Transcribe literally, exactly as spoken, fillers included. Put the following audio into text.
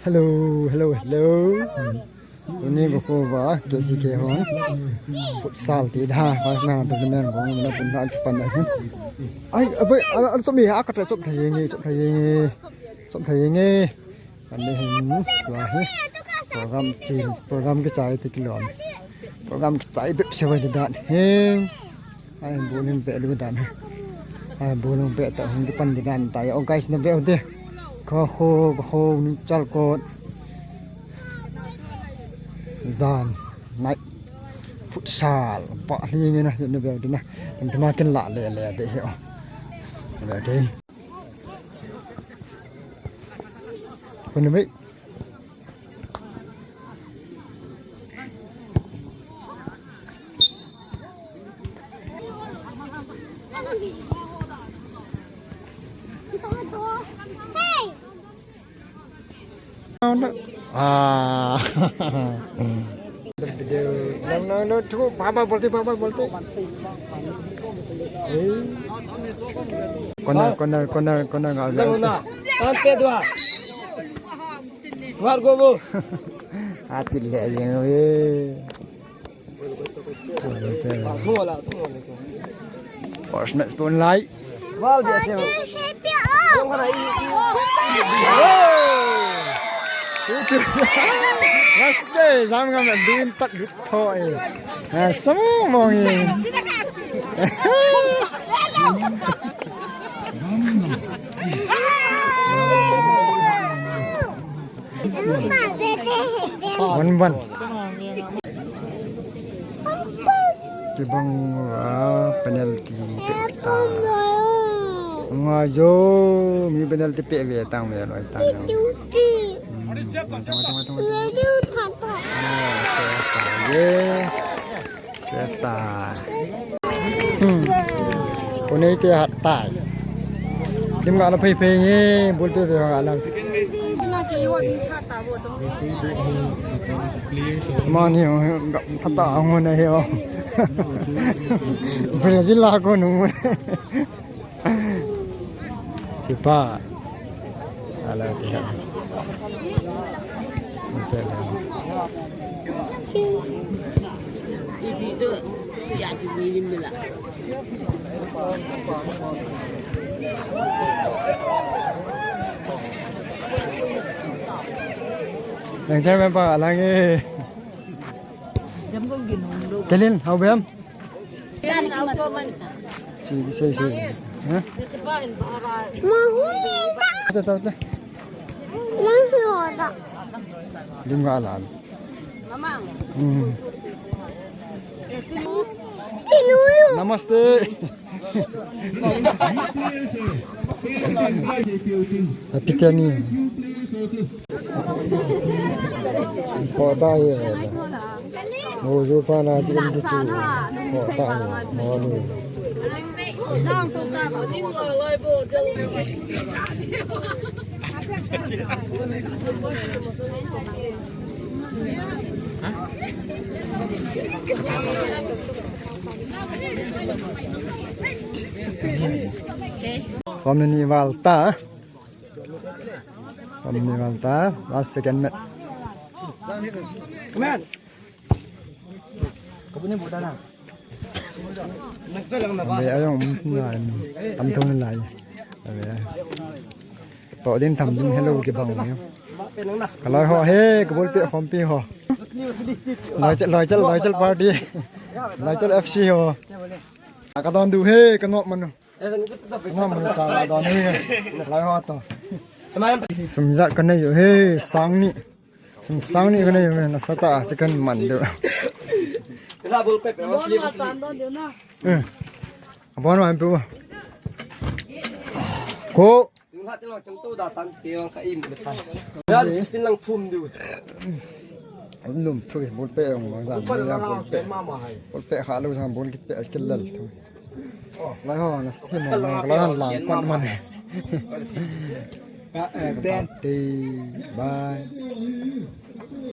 Hello, hello, hello. Hmm. Tuni ko ko ba, K C K hon. Futsal ti da, first man to the man ko na tun da ki pan da. Ai, abai, ala, ala to mi ha ka ta chop thai nge, chop thai nge. Chop thai nge. Kan le hin, wa he. Program chin, program kichai te kilom. Program kichai bep se wa da. He. Ai, bowling pe lu dan. Ai, bowling pe ta hung kipan di dan ta. Oh, guys, na veu de. Ko ho, ko ho, ni chal ko. Dan, night. Futsal. Pa, hi ni na, ni veu de na. Tam tama ken la le le de he. Veu de. Ko ni mai. Ah. No, no, no, two, बार-बार बोलते, बार-बार बोलते। ए। Corner, corner, corner, corner, gal. Tahan pe dua. Luar gobo. Ati le, ye. First match pun lai. Wal dia sel. Nasa, jam ngam na duin tak lut tho e. Nasa mo mo ngi. One one. Kibang, ah, penalty pe ta. Nga jo, mi penalty pe ve tang ve loi tang. Hmm. Tama, tama, tama, tama. Oh, save ta ye. Save ta. Hmm. Kone te hat tai. Dim ga la phei phei nge, bol te de ga la. Mani ho, ga thata ho na he ho. Brazil la ko nu. Sipa. Ala te. Yang cakap apa lagi? Telin, hau bem? Si, si, si. Ha? Mahuni ta. Tahu, tahu, tahu. Yang hiu ta. Lim ga alam. Hmm. Namaste. Happy Tani. Kota ye. Mo ju pa na chicken du chu. Kota ye. Mo ni. Kom ni val ta. Kom ni val ta. Last second match. Abe ayong um na tam thong lai. Abe. To din tham ding hello kibang ni. Ka loi ho he, ka bol pe khom pi ho. Loichal, Loichal, Loichal party. Loichal F C ho. Ka don du he, ka nok man. Ka nok man cha ka don he. Loi ho to. Sum ja ka nei yo he, sang ni. Sum sang ni ka nei yo he, nasa ta, chicken man du. Eh. Abon man pu. Ko. Yung lahat ng mga tiyangto, datang, tiyo ang kain, datang. Kaya, fifteen lang thum, dude. Lum thu, bol pe, yung mga zan, yung bol pe. Bol pe, khalo sa bol kit pe, skill lal thu. Lai ho, nas thi mo, lai ho, lang kon man. Ka, eh, ten. Bye.